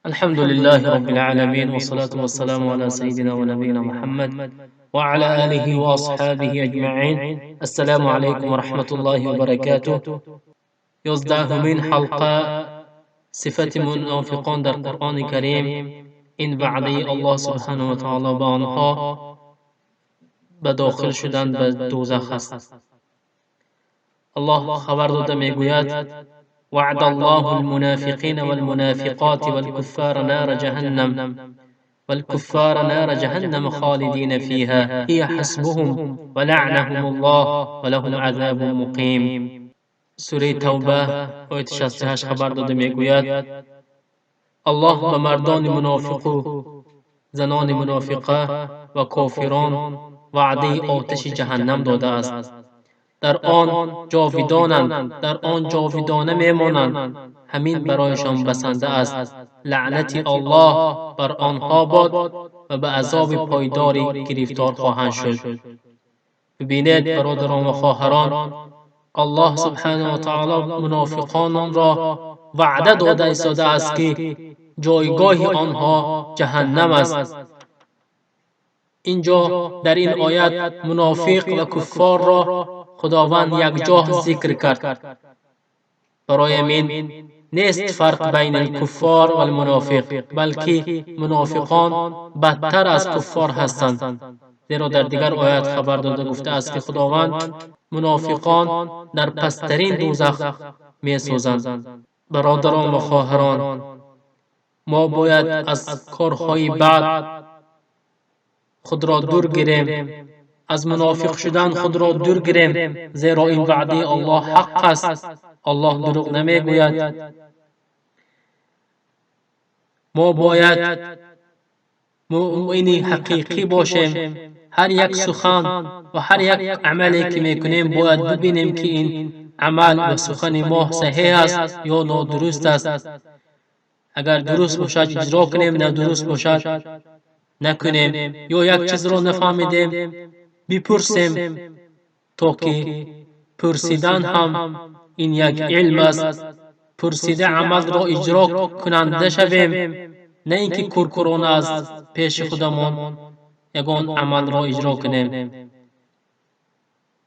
الحمد لله رب العالمين، والصلاة والسلام على سيدنا ونبينا محمد وعلى آله وأصحابه أجمعين. السلام عليكم ورحمة الله وبركاته. 11مین حلقه، صفت منافقان در قرآن کریم. این وعده الله سبحانه و تعالی به آنها به داخل شدن به دوزخ است. الله خبر داده میگوید: وعد الله المنافقين والمنافقات والكفار نار جهنم خالدين فيها، هي حسبهم ولعنهم الله ولهم عذاب مقيم. سوره توبه، آیت 68 خبر داده میگوید: الله به مردان منافق و زنان منافقه و کافران وعده آتش جهنم داده است. در آن جاویدانند، در آن جاویدانه میمانند. همین برایشان بسنده است. لعنت الله بر آنها باد و به عذاب پایداری گرفتار خواهند شد. ببینید برادران و خواهران، الله سبحانه و تعالی منافقان را وعده داده ایستاده است که جایگاه آنها جهنم است. اینجا در این آیت منافق و کفار را خداوند یک جا ذکر کرد. برای من نیست فرق بین الکفار و المنافق، بلکه منافقان بدتر از کفار هستند، زیرا در دیگر آیت خبر داده گفته است که خداوند منافقان در پسترین دوزخ میسوزند. برادران و خواهران، ما باید از کارهای بد خود را دور گیریم، از منافق شدن خود را دور گیریم، زیرا این وعده الله حق است. الله دروغ نمیگوید. ما باید مؤمن حقیقی باشیم. هر یک سخن و هر یک عملی که میکنیم، باید ببینیم که این عمل و سخن ما صحیح است یا نادرست است. اگر درست باشد اجرا کنیم، نادرست باشد نکنیم. یا یک چیز را نفهمیدیم، بپرسیم، تا که پرسیدن هم این یک علم است. پرسیده عمل را اجرا کننده شویم، نه اینکه کورکورانه از پیش خودمان یگان عمل را اجرا کنیم.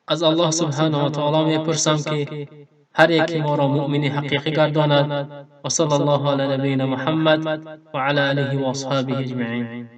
از الله سبحانه و تعالی میپرسم که هر یکی ما را مؤمن حقیقی گرداند. و صلی الله علی نبینا محمد و علی آله و اصحابه اجمعین.